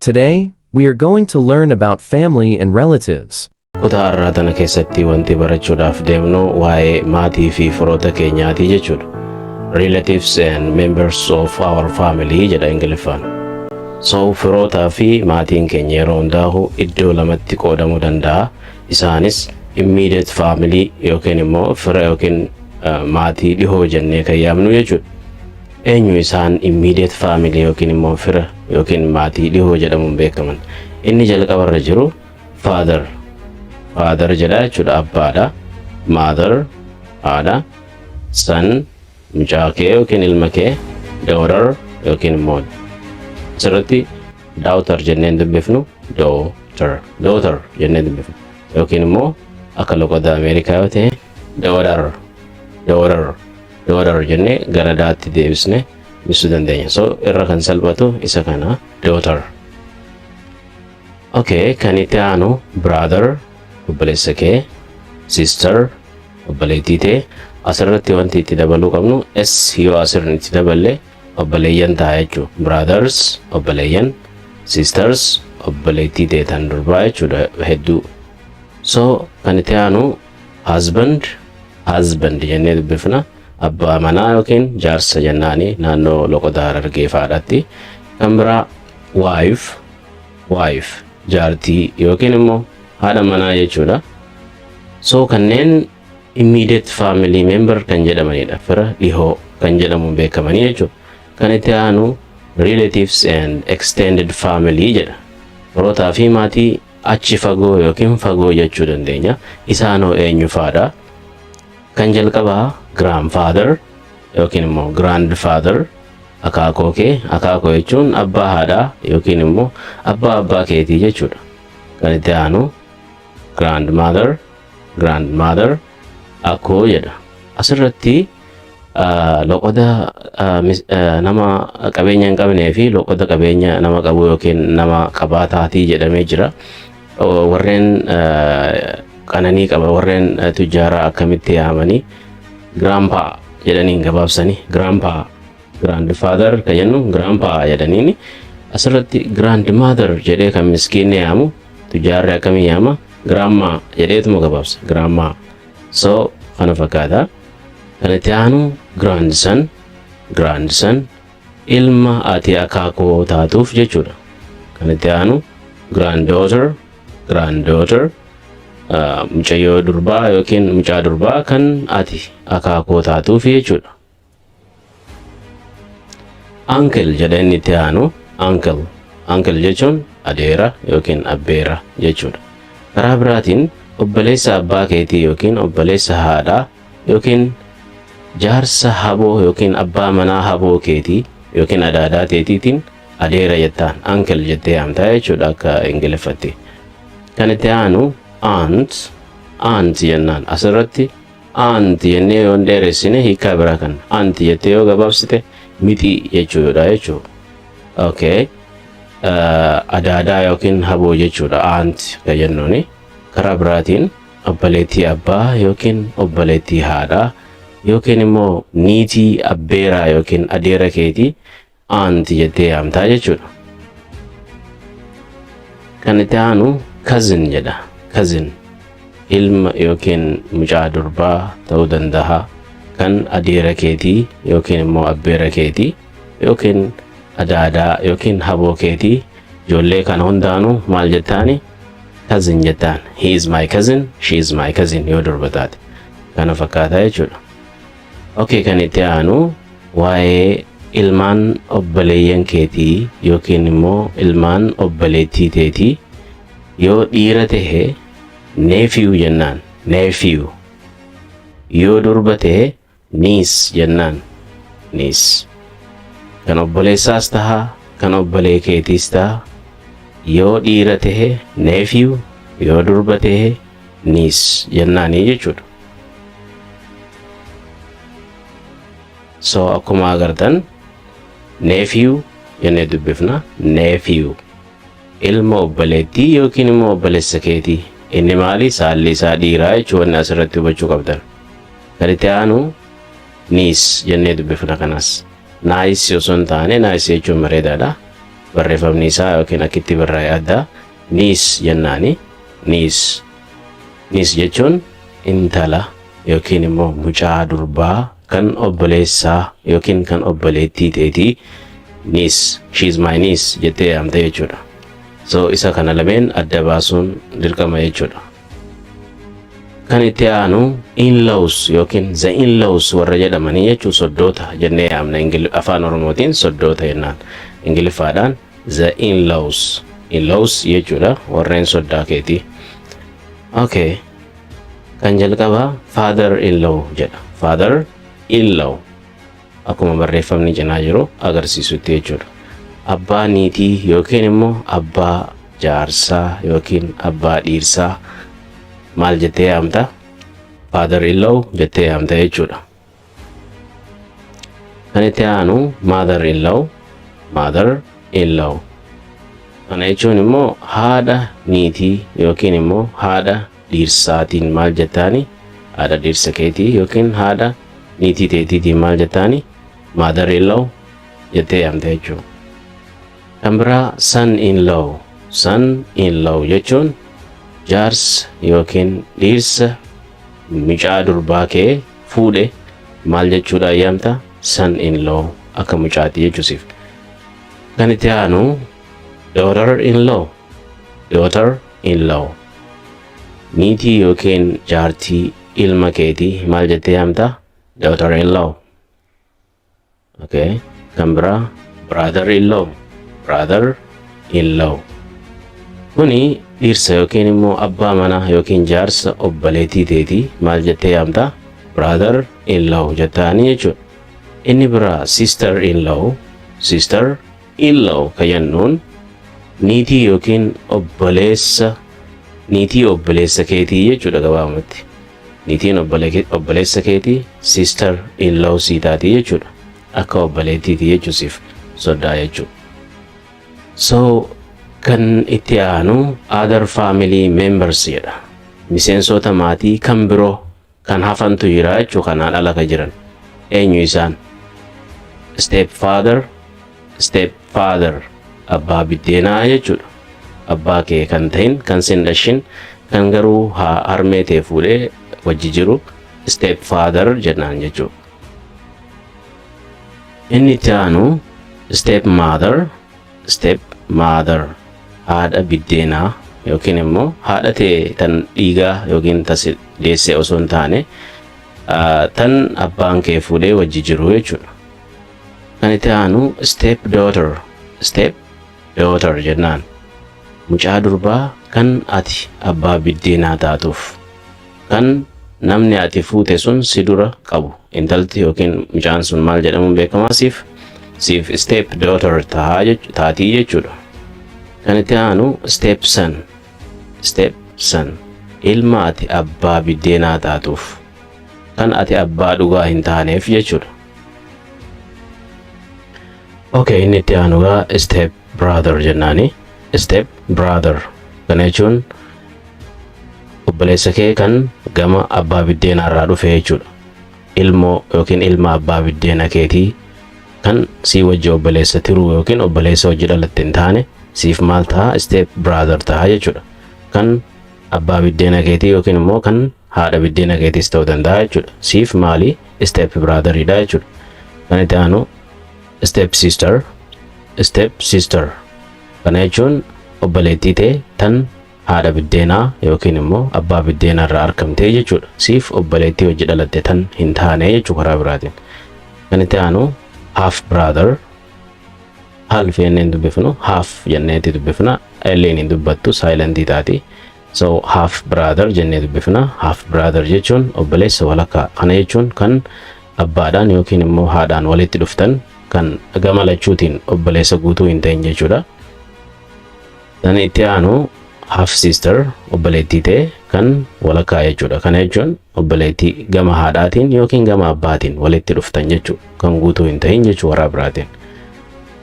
Today, we are going to learn about family and relatives. Kutaa har'aa tana keessatti wanti barachuudhaaf deemnu waa'ee maatii fi firoota keenyaati jechuudha. Relatives and members of our family jedha Ingiliffaan. So firootaa fi maatiin keenya yeroo hundaahu iddoo lamatti qoodamuu danda'a. Isaanis immediate family yookiin immoo fira yookiin maatii dhihoo jennee kan yaamnu jechuudha. Eenyu isaan immediate family yookiin immoo fira yookiin maatii dhihoo jedhamuun beekaman? Inni jalqabarra jiru father. Father jedha jechuudha, abbaadha. Mother, haadha. Son, mucaa kee yookiin ilma kee. Daughter yookiin immoo asirratti daughter jenneen dubbifnu, daughter, daughter jenneen dubbifnu, yookiin immoo akka loqoda Ameerikaa yoo ta'e daughter, daughter, daughter jennee gara daatti deebisne ibsuu dandeenya. So irra kan salphatu isa kana, daughter. Okay, kan itti aanu brother, obboleessa kee, sister, obboleettii ta'e. Asirratti wanti itti dabaluu qabnu s yoo asirra itti daballe obboleeyyan ta'a jechuudha. Brothers, obboleeyyan, sisters, obboleettii ta'e tan durbaa jechuudha hedduu. So kan itti aanu husband, husband jennee dubbifna. Abbaa manaa yookiin jaarsa jennaani naannoo loqoda Harargee fa'aadhaatti. Kan biraa wife, wife, jaartii yookiin immoo haadha manaa jechuudha. So kanneen immediate family member kan jedhamanidha. Fira dhihoo kan jedhamuun beekamanii jechuudha. Kan itti aanu relatives and extended family jedha. Firootaa fi maatii achi fagoo yookiin fagoo jechuu dandeenya. Isaanoo eenyu faadha? Kan jalqabaa grandfather yookiin immoo grandfather, akaakoo kee. Akaakoo jechuun abbaa haadhaa yookiin immoo abbaa abbaa keetii jechuudha. Kan itti aanu grandmother, grandmother, akkoo jedha. Asirratti loqoda nama qabeenya hin qabnee fi loqoda qabeenya nama qabu yookiin nama qabaataatii jedhamee jira. Warreen qananii qaba, warreen tujjaaraa akkamitti yaamanii? Grandpa jedhaniin gabaabsanii grandpa. Grandfather kan jennu grandpa jedhaniini. Asirratti grandmother jedhee kan miskiinni yaamu, tujjaarri akkamii yaama? Grandma jedheetuma gabaabsa, grandma. So kana fakkaata. Kan itti aanu grandson, grandson, ilma ati akaakoo taatuuf jechuudha. Kan itti aanu granddaughter, granddaughter, mucayyoo durbaa yookiin mucaa durbaa kan ati akaakoo taatuuf jechuudha. Uncle jedha inni itti aanu, uncle. Uncle jechuun adeera yookiin abbeera jechuudha. Karaa biraatiin obboleessa abbaa keetii yookiin obboleessa haadhaa yookiin jaarsa haboo yookiin abbaa manaa haboo keetii yookiin adaadaa teetiitiin adeera jettaan, uncle jettee yaamtaa jechuudha akka Ingiliffatti. Kan itti aanu aunt, aunt jennaan. Asirratti aunt jennee yoo dheeressine hiikaa biraa kan aunt jettee yoo gabaabsite mixii jechuudha jechuudha. Okay. Adaadaa yookiin haboo jechuudha aunt kan jennuuni. Karaa biraatiin obboleettii abbaa yookiin obboleettii haadhaa yookiin immoo niitii abbeeraa yookiin adeera keetii aunt jettee yaamtaa jechuudha. Kan itti aanu cousin jedha. Cousin ilma yookiin mucaa durbaa ta'uu danda'a kan adeera keetii yookiin immoo abbeera keetii yookiin adaadaa yookiin haboo keetii. Ijoollee kana hundaanuu maal jettaani? Cousin jettaan. He is my cousin, she is my cousin yoo durba taate. Kana fakkaataa jechuudha. Okay, kan itti aanu waa'ee ilmaan obboleeyyan keetii yookiin immoo ilmaan obboleettii teetii. Yoo dhiira tahe nephew jennaan, nephew. Yoo durba tahe niece jennaan, niece. Kan obboleessaas taha, kan obbolee keetiis taha. Yoo dhiira tahe nephew, yoo durba tahe niece jennaanii jechuudha. So akkuma agartan nephew jennee dubbifna, nephew, ilma obboleettii yookiin immoo obboleessa keetii. Inni maali? Saalli isaa dhiiraa jechuu wanni asirratti hubachuu qabdan. Kan itti aanu niece jennee dubbifna kanas. Nice osoo hin taane, nice jechuun bareedaadha. Barreeffamni isaa yookiin akkitti barraa'e adda. Niece jennaani. Niece. Niece jechuun intala yookiin immoo mucaa durbaa kan obboleessaa yookiin kan obboleettii teetii. Niece, "She is my niece" jettee yaamte jechuudha. So isa kana lameen adda baasuun dirqama jechuudha. Kan itti aanu in-laws yookiin the in-laws warra jedhamanii jechuun soddoota jennee yaamna. Afaan Oromootiin soddoota jennaan. Ingiliffaadhaan the in-laws. In-laws jechuudha, warreen soddaa keetii. Okay. Kan jalqabaa father in-law jedha. Father in-law. Akkuma barreeffamni cinaa jiru agarsiisutti jechuudha. Abbaa niitii yookiin immoo abbaa jaarsaa yookiin abbaa dhiirsaa maal jettee yaamta? Father in-law jettee yaamta jechuudha. Kan itti aanu mother in-law, mother in-law. Kana jechuun immoo haadha niitii yookiin immoo haadha dhiirsaatiin maal jettaani? Haadha dhiirsa keetii yookiin haadha niitii teetiitiin maal jettaani? Mother in-law jettee yaamta jechuudha. Kan biraa son in-law. Son in-law jechuun jaarsa yookiin dhiirsa mucaa durbaa kee fuudhe maal jechuudha yaamta? Son in law, akka mucaati jechuusiif. Kan itti aanu daughter in law. Daughter in law. Niitii yookiin jaartii ilma keetii maal jettee yaamta? Daughter in law. Okay. Kan biraa brother in law. Brother in law. Kuni dhiirsa yookiin immoo abbaa manaa yookiin jaarsa obboleettii teetii maal jettee yaamta? Brother in law jettaanii jechuudha. Inni biraa sister in law. Sister in law kan jennuun niitii yookiin obboleessa niitii obboleessa keetii jechuudha gabaabumatti. Niitiin obboleessa keetii sister in law sii taatii jechuudha. Akka obboleettiiti jechuusiif soddaa jechuudha. So kan itti aanu other family members jedha. Miseensota maatii kan biroo kan hafantu jira jechuu, kanaan ala ka jiran. Eenyu isaan? Step father, step father, abbaa biddeenaa jechuudha. Abbaa kee kan ta'in, kan sin dhashin, kan garuu haa harmee tee fuudhee wajji jiru step father jennaan jechuudha. Inni itti aanu step mother, step mother, haadha biddeenaa yookiin immoo haadha tee tan dhiigaa yookiin tas deessee osoo hin taane, tan abbaan kee fuudhee wajji jiru jechuudha. Kan itti aanu step daughter, step daughter jennaan. Mucaa durbaa kan ati abbaa biddeenaa taatuuf, kan namni ati fuute sun si dura qabu, intalti yookiin mucaan sun maal jedhamuun beekamaa siif? Step daughter taatii jechuudha. Kan itti aanu step son, step son, ilma ati abbaa biddeenaa taatuuf, kan ati abbaa dhugaa hin taaneef jechuudha. Okay, inni itti aanu gaa step brother jennaani. Step brother kana jechuun obboleessa kee kan gama abbaa biddeenaa irraa dhufe jechuudha. Ilmoo yookiin ilma abbaa biddeena keetii kan sii wajji obboleessa tiruu yookiin obboleessa wajji dhalatte hin taane siif maal ta'a? Step brother ta'a jechuudha. Kan abbaa biddeena keetii yookiin immoo kan haadha biddeena keetiis ta'uu danda'a jechuudha. Siif maali? Step brotheridha jechuudha. Kan itti aanu step sister, step sister kana jechuun obboleettii ta'e tan haadha biddeenaa yookiin immoo abbaa biddeenaa irraa argamtee jechuudha. Siif obboleettii wajji dhalatte tan hin taane jechuu karaa biraatiin. Kan itti aanu half brother. Half jennee hin dubbifnu, half jenneetti dubbifna. Elleen hin dubbattu, silentii taati. So half brother jennee dubbifna. Half brother jechuun obboleessa walakkaa. Kana jechuun kan abbaadhaan yookiin immoo haadhaan walitti dhuftan, kan gama lachuutiin obboleessa guutuu hin ta'in jechuudha. Kan itti aanu half sister, obboleettii ta'e kan walakkaa jechuudha. Kana jechuun obboleettii gama haadhaatiin yookiin gama abbaatiin walitti dhuftan jechuudha. Kan guutuu hin ta'in jechuu karaa biraatiin.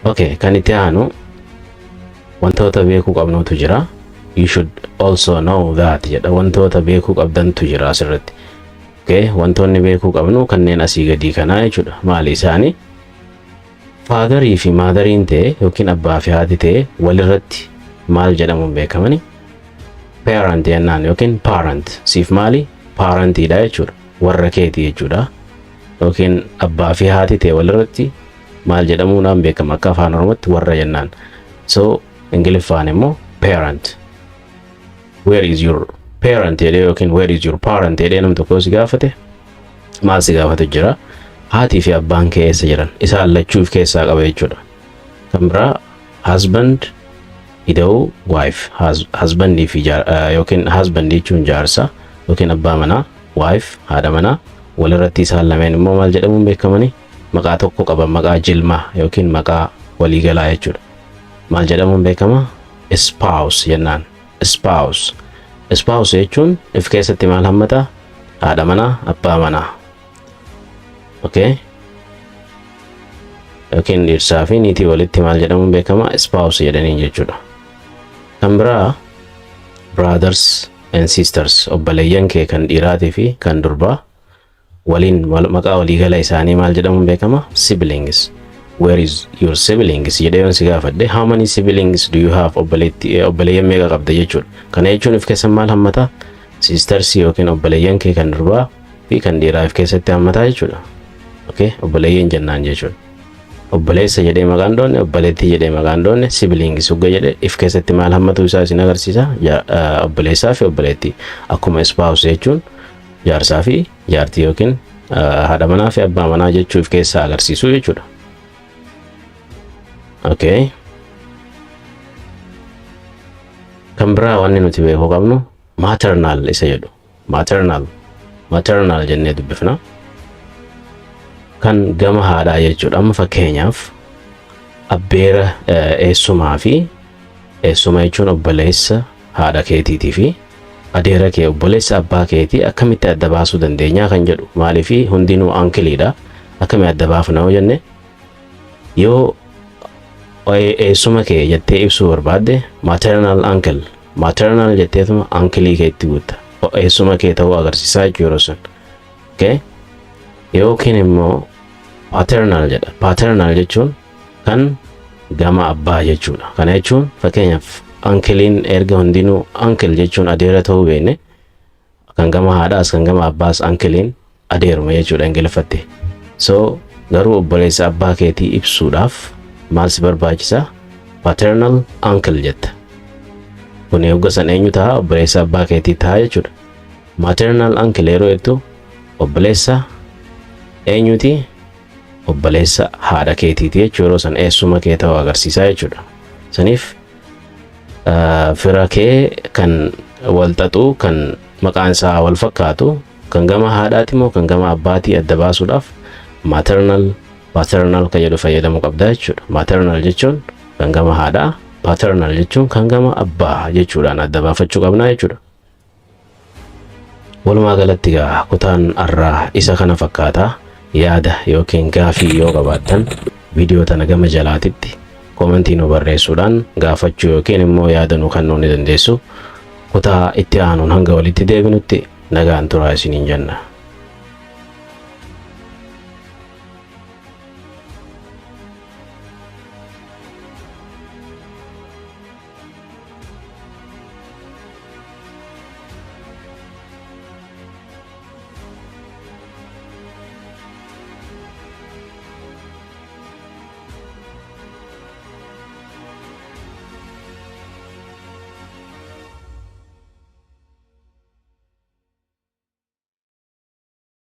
Okay, kan itti aanu wantoota beekuu qabnutu jira. "You should also know that" jedha. Wantoota beekuu qabdantu jira asirratti. Okay, wantoonni beekuu qabnu kanneen asii gadii kanaa jechuudha. Maali isaani? Fatherii fi motheriin ta'e yookiin abbaa fi haati ta'e walirratti maal jedhamuun beekamani? Parent jennaan yookiin parent siif maali? Parentiidha jechuudha. Warra keeti jechuudha. Yookiin abbaa fi haati ta'e walirratti maal jedhamuudhaan beekama akka Afaan Oromootti warra jennaan. So Ingiliffaan immoo parent. "Where is your parent?" jedhee yookiin "Where is your parent?" jedhee nam tokko si gaafate, maal si gaafate jira? Haatii fi abbaan kee eessa jiran? Isaan lachuu of keessaa qaba jechuudha. Kan biraa husband ida'uu wife, husbandii fi yookiin husband jechuun jaarsa yookiin abbaa manaa, wife haadha manaa, walirratti isaan lameen immoo maal jedhamuun beekamani? Maqaa tokko qaban, maqaa jilmaa yookiin maqaa waliigalaa jechuudha. Maal jedhamuun beekama? Spouse jennaan. Spouse. Spouse jechuun if keessatti maal hammata? Haadha manaa, abbaa manaa. Okay. Yookiin dhirsaa fi niitii walitti maal jedhamuun beekama? Spouse jedhaniin jechuudha. Kan biraa brothers and sisters, obboleeyyan kee kan dhiiraatii fi kan durbaa waliin maqaa waliigala isaanii maal jedhamuun beekama? Siblings. "Where is your siblings?" jedhee yoon si gaafadhe, "How many siblings do you have?" Obboleetti, obboleeyyan meeqa qabda jechuudha. Kana jechuun if keessa maal hammata? Sisters yookiin obboleeyyan kee kan durbaa fi kan dhiiraa if keessatti hammataa jechuudha. Okay, obboleeyyan jennaan jechuudha. Obboleessa jedhee maqaan doonne, obboleettii jedhee maqaan doonne, siblings hugga jedhe if keessatti maal hammatu isaa isin agarsiisa? Obboleessaa fi obboleettii. Akkuma spouse jechuun jaarsaa fi jaartii yookiin haadha manaa fi abbaa manaa jechuu if keessaa agarsiisu jechuudha. Okay. Kan biraa wanni nuti beekuu qabnu maternal isa jedhu. Maternal. Maternal jennee dubbifna. Kan gama haadhaa jechuudha. Amma fakkeenyaaf abbeera, eessumaa fi eessuma jechuun obboleessa haadha keetiitii fi adeera kee obboleessa abbaa keetii akkamitti adda baasuu dandeenyaa kan jedhu. Maaliifi hundinuu uncleiidha. Akkami adda baafna yoo jenne, yoo eessuma kee jettee ibsuu barbaadde maternal uncle, maternal jetteetuma uncleii kee itti guutta, eessuma kee ta'uu agarsiisaa jechuu yeroo sun. Okay? Yookiin immoo paternal jedha. Paternal jechuun kan gama abbaa jechuudha. Kana jechuun fakkeenyaaf uncleiin erga hundinuu uncle jechuun adeera ta'uu beekne, kan gama haadhaas kan gama abbaas uncleiin adeeruma jechuudha Ingiliffatti. So garuu obboleessa abbaa keetii ibsuudhaaf maal si barbaachisa? Paternal uncle jetta. Kun hogga san eenyu ta'a? Obboleessa abbaa keetii ta'a jechuudha. Maternal uncle yeroo jettu obboleessa eenyuti? Obboleessa haadha keetiiti jechuu, yeroo san eessuma kee ta'uu agarsiisaa jechuudha. Saniif fira kee kan wal xaxu, kan maqaan isaa wal fakkaatu, kan gama haadhaati moo kan gama abbaatii adda baasuudhaaf maternal, paternal kan jedhu fayyadamuu qabda jechuudha. Maternal jechuun kan gama haadhaa, paternal jechuun kan gama abbaa jechuudhaan adda baafachuu qabna jechuudha. Walumaa galatti gaa kutaan har'aa isa kana fakkaata. Yaada yookiin gaafii yoo qabaattan viidiyoo tana gama jalaatitti commentii nu barreessuudhaan gaafachuu yookiin immoo yaada nu kennuu ni dandeessu. Kutaa itti aanuun hanga walitti deebinutti nagaan turaa isiniin jenna.